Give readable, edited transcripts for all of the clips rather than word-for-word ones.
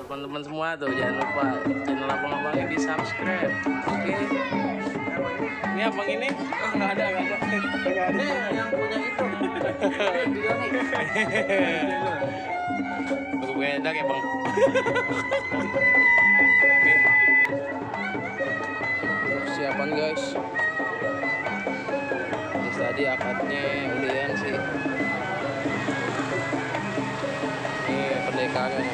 teman-teman semua tuh jangan lupa channel abang-abangnya di subscribe. Oke. Ini abang ini? Oh, nggak ada. Yang punya itu. Tunggu beda ya bang. Oke. Persiapan guys. Terus tadi akadnya udahan sih. Ini pendekaannya.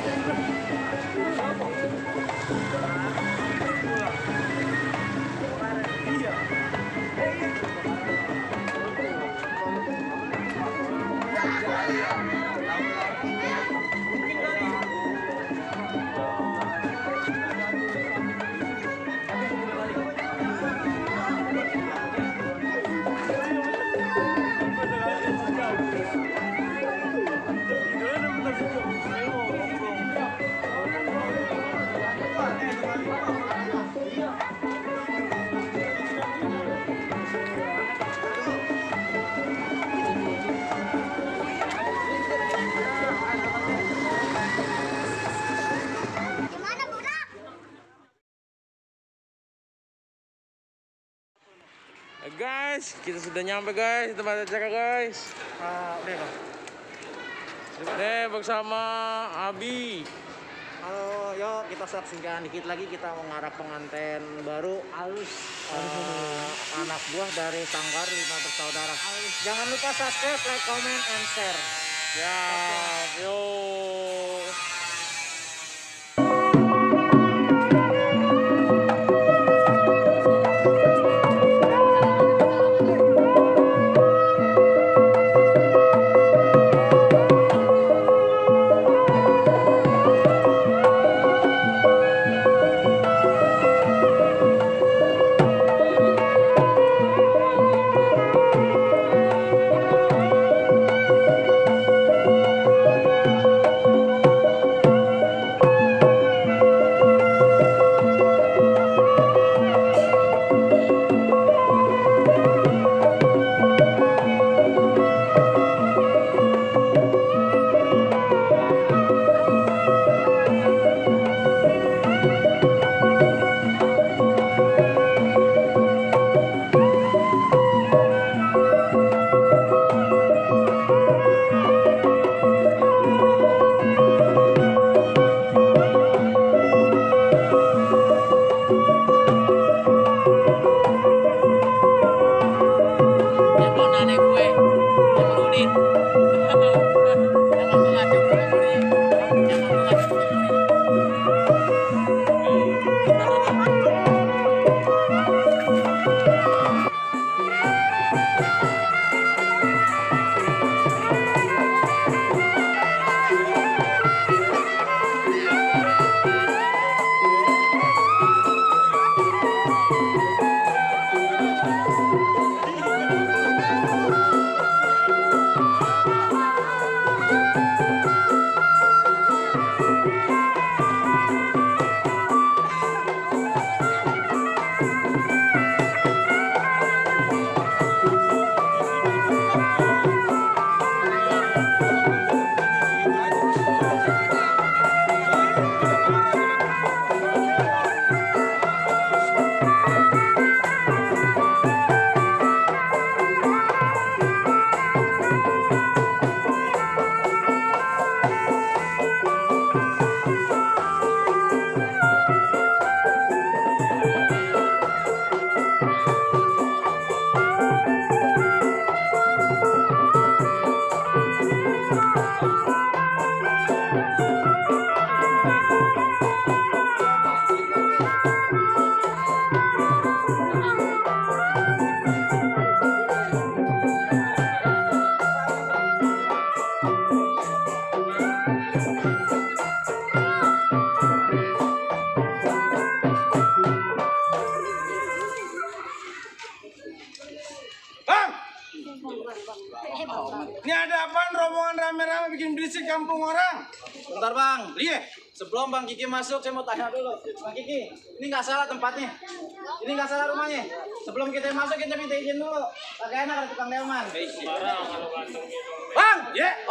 Guys, kita sudah nyampe guys di tempat acara guys. Udah bersama Abi. Halo, yuk kita saksikan dikit lagi kita mengarah pengantin baru Alus, anak buah dari Sanggar 5 bersaudara. Jangan lupa subscribe, like, comment, and share. Ya, yo. Ini ada apaan rombongan rame-rame bikin berisik kampung orang? Bentar bang, iya. Sebelum Bang Kiki masuk, saya mau tanya dulu. Bang Kiki, ini nggak salah tempatnya. Ini nggak salah rumahnya. Sebelum kita masuk, kita minta izin dulu. Agak enak ada tukang delman. Bang,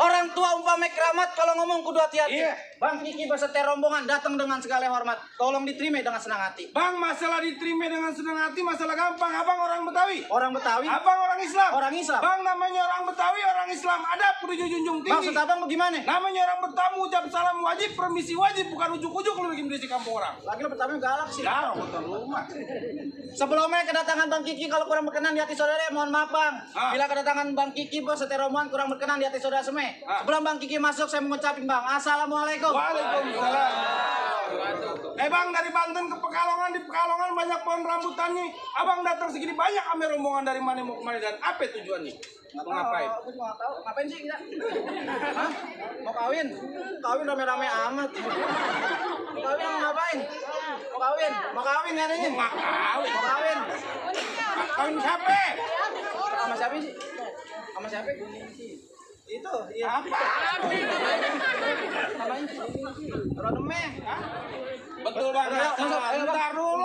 orang tua umpama keramat kalau ngomong kudu hati-hati. Bang Kiki beserta rombongan datang dengan segala hormat. Tolong diterima dengan senang hati. Bang, masalah diterima dengan senang hati, masalah gampang. Abang orang Betawi. Orang Betawi. Abang orang Islam. Orang Islam. Bang, namanya orang Betawi, orang Islam. Ada kudu junjung tinggi. Maksud abang bagaimana? Namanya orang Betawi, ucap salam wajib, permisi wajib, bukan ujuk-ujuk lu bikin berisik kampung orang. Lagi lo Betawi galak sih. Galak, betul rumah. Sebelumnya kedatangan Bang Kiki kalau kurang berkenan di hati saudara, mohon maaf Bang. Bila kedatangan Bang Kiki beserta rombongan kurang berkenan di hati saudara semua. Sebelum Bang Kiki masuk, saya mengucapkan Bang, Assalamualaikum. Waalaikumsalam. Bang, dari Banten ke Pekalongan, di Pekalongan banyak pohon rambutan nih. Abang datang segini banyak ame rombongan dari mana mau kemana dan apa tujuannya? Mau ngapain? Aku juga nggak tahu. Ngapain sih kita? Hah? Mau kawin? Kawin rame-rame amat. Mau kawin mau ngapain? Mau kawin? Mau kawin katanya? Mau kawin? Mau kawin? Kawin siapa? Sama siapa sih? Sama siapa? Itu, iya. Apa? Ngapain sih? Rodeme. Betul banget. Bentar dulu.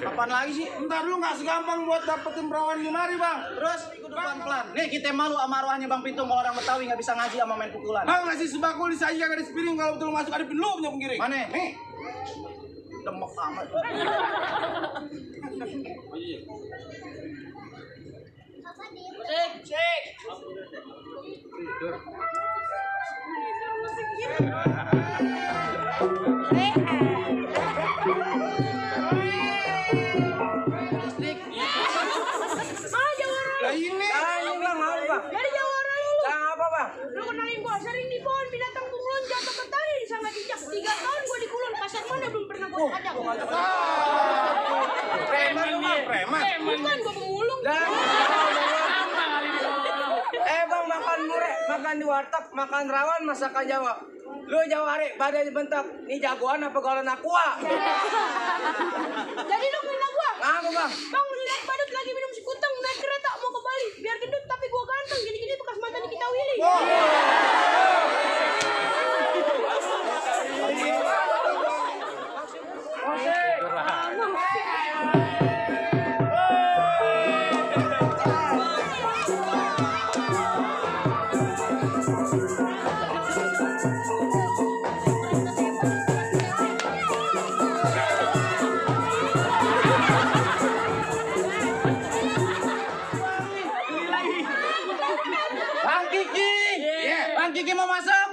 Kapan lagi sih? Bentar dulu, nggak segampang buat dapetin perawan di mari, Bang. Terus ikut pelan-pelan. Nih kita malu sama arwahnya Bang Pitung kalau orang Betawi nggak bisa ngaji sama main pukulan. Bang, nasi sebakul disaji kagak di sepiring, kalau betul masuk ada lu punya penggiring. Mana? Nih. Demek amat. Cek. Lah ini. Bang, apa? Dari Jawa Raya lu. Apa Bang? Lu kenalin gua sering di pohon binatang bunglon jatuh ke tali sangat jejak 3 tahun gua di Kulon pasar mana belum pernah gua ajak. Preman lu, Bang, preman. Bukan gua pemulung. Bang, makan murek, makan di warteg, makan rawan, masakan Jawa. Lu Jawa hari, badan dibentak. Ini jagoan apa galon aqua? Jadi lu kena gua. Apa Bang? Bang lihat badut lagi minum sekuteng naik kereta mau ke Bali. Biar gendut tapi gua ganteng. Gini-gini bekas mantan kita Willy. Bang Kiki. Bang Kiki mau masuk?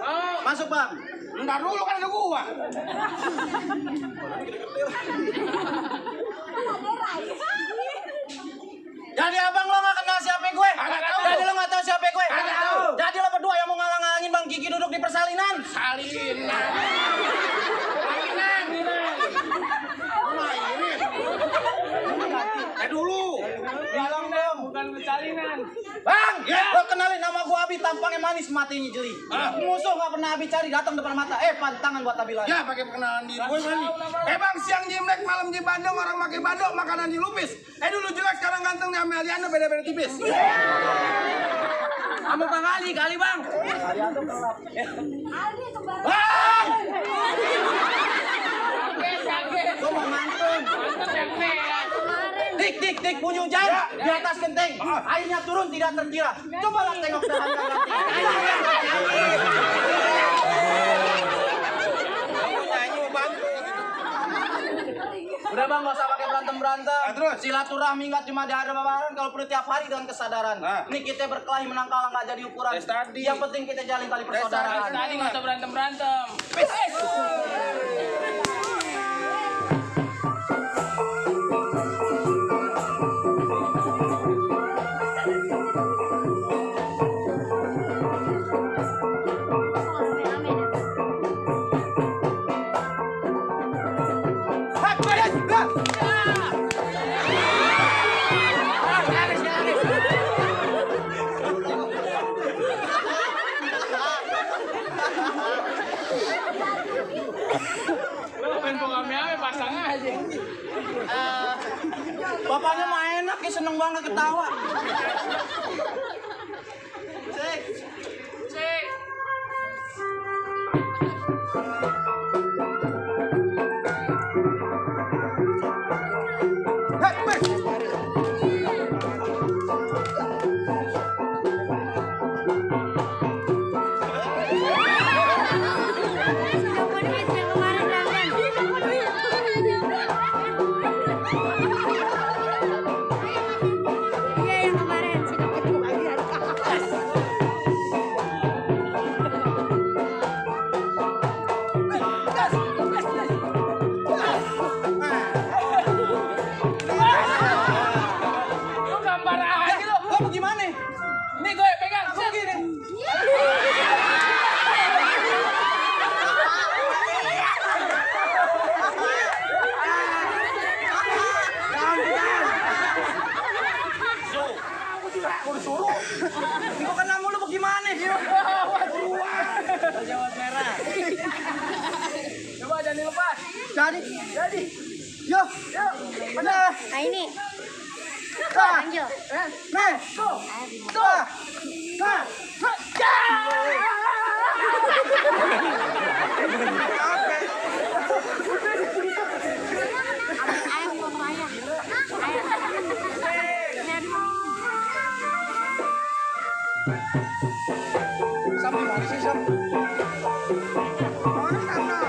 Masuk Bang. Bentar dulu kan ada gua. Jadi abang lo gak kenal siapa gue? Agak tahu. Jadi lo gak tahu siapa gue? Agak tahu. Jadi lo berdua yang mau ngalang-ngalangin Bang Kiki duduk di persalinan. Salinan. Dulu. Bilang dong. Bukan persalinan. Bang, Ya. lo kenalin nama gue Abi, tampangnya manis, matinya jeli. Musuh gak pernah Abi cari, datang depan mata. Pantangan buat Abi lagi. Ya, pakai perkenalan diri. Gue mani. Bang, siang di Imlek, malam di Bandung, orang pakai badok, makanan dilupis. Dulu jelek, sekarang ganteng nih, Ameliana beda-beda tipis. Kamu Bang Ali, kali Bang. Bang! Gue mau mantun. Dik, bunyi hujan di atas genteng. Airnya turun tidak terkira. Cobalah tengok dahan ganti. Nyanyi mau bantu. Udah Bang, gak usah pakai berantem-berantem. Terus? Silaturahmi nggak cuma di hari lebaran, kalau perlu tiap hari dengan kesadaran. Ini kita berkelahi menang kalah nggak jadi ukuran. Tes tadi. Yang penting kita jalin tali persaudaraan. Tadi nggak usah berantem. Pasang aja. Bapaknya mah enak ya, seneng banget ketawa. Cek. Jadi. Yo. Mana? Nah ini. Nah. Lanjut. Nah. Tuh. Nah. Ayam potong ayam. Sampai mana sih, Sam? Mana sana?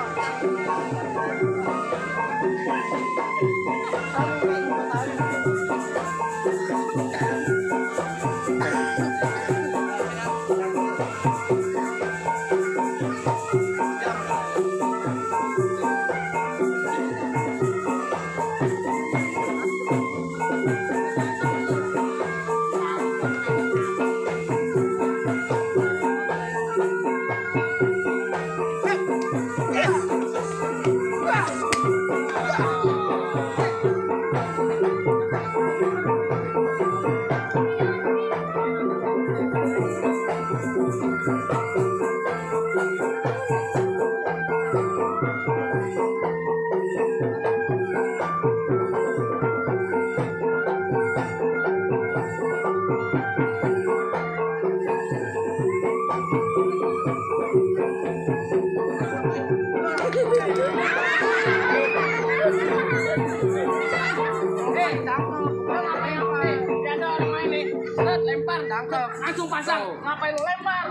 Langsung pasang. Ngapain lu lempar?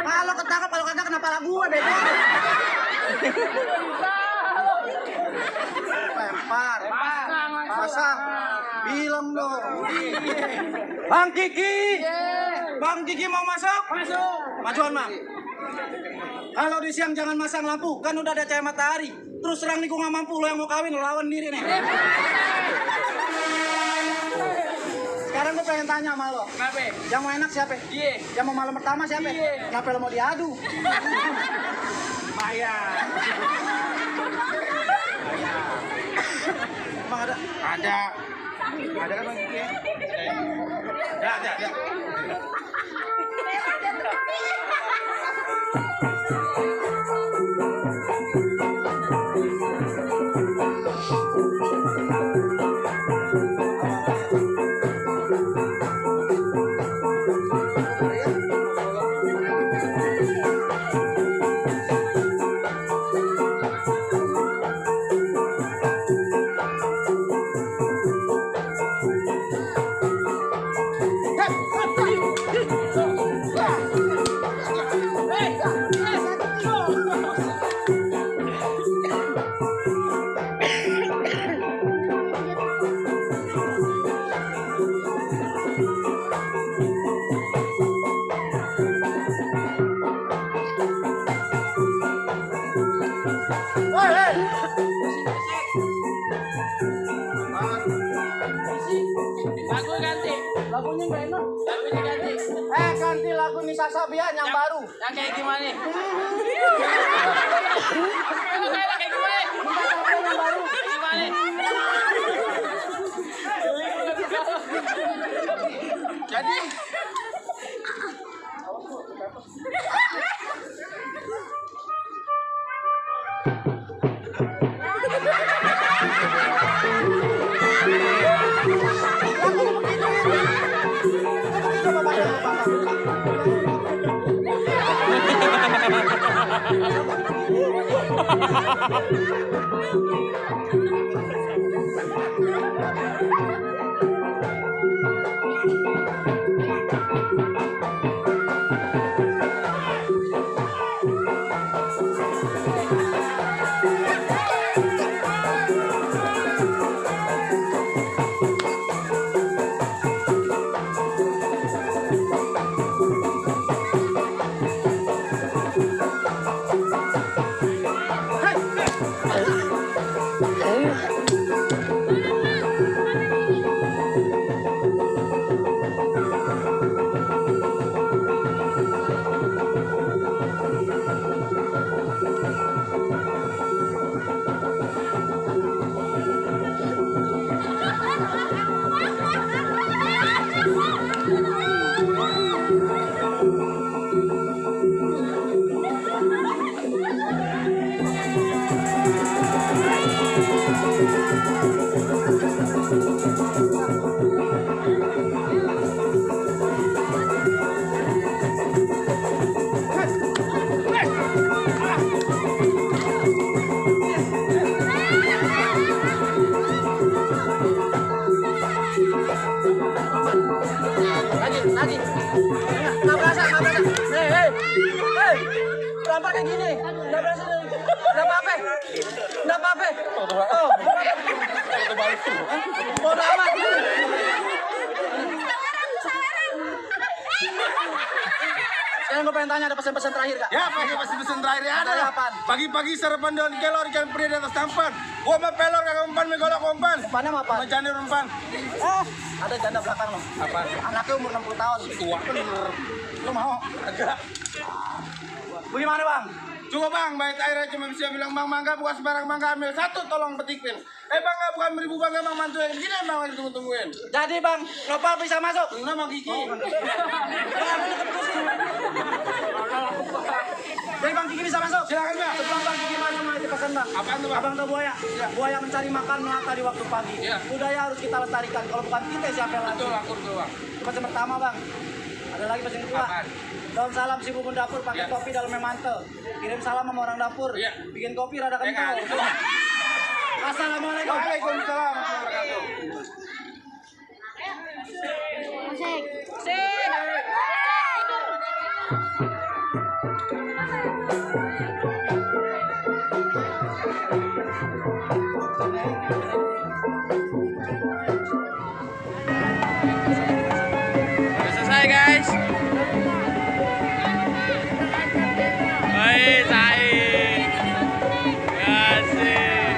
Kalau ketangkap, kalau kagak kenapa lah gua bego? Lempar. Pasang. Bilang dong. Bang Kiki. Bang Kiki mau masuk? Masuk. Majuan, Bang. Kalau di siang jangan masang lampu, kan udah ada cahaya matahari. Terus terang nih gua nggak mampu, lo yang mau kawin lo lawan diri nih. Sekarang gue pengen tanya sama lo. Kenapa? Yang mau enak siapa? Iya. Yang mau malam pertama siapa? Kenapa lo mau diadu? Bayar. Emang ada? Ada. Ada kan Bang Kiki? Ada. Lagu ganti. Lagunya nggak enak. Lagunya ganti. Ganti lagu Nisa Sabian yang baru. Yang kayak gimana? Kayak gimana? Yang baru. Gimana? Jadi Lagi. Nggak berasa. Hei. Kenapa kayak gini? Nggak berasa. Nggak apa-apa. Oh. Bodoh amat. Sekarang gue pengen tanya, ada pesan-pesan terakhir gak? Ya, pasti pesan terakhir ya ada. Ada apaan? Pagi-pagi sarapan daun kelor ikan peri di atas tampan. Gua mah pelor kagak umpan megolok umpan. Mana apa? Macane umpan. Ada janda belakang lo. Apa? Anaknya umur 60 tahun. Tua bener. Lu mau? Agak. Bagaimana bang? Coba bang, baik airnya cuma bisa bilang bang mangga bukan sebarang mangga ambil satu tolong petikin. Bangga bukan beribu bangga bang mantu yang begini bang lagi tunggu-tungguin. Jadi bang, Nopal bisa masuk? Nama Kiki. Jadi bang Kiki bisa masuk? Silakan bang. Sebelum bang Kiki masuk mau pesan bang. Apaan tuh bang? Abang tahu buaya? Buaya mencari makan melata di waktu pagi. Iya. Budaya harus kita lestarikan. Kalau bukan kita siapa lagi? Betul akur tuh bang. Pesan pertama bang. Ada lagi pesan kedua. Apaan? Daun salam si bubun dapur pakai Iya. topi dalamnya mantel. Kirim salam sama orang dapur. Iya. Bikin kopi rada Ya kental. kan? Assalamualaikum. Waalaikumsalam warahmatullahi Udah selesai guys. Oi, Said. Asik.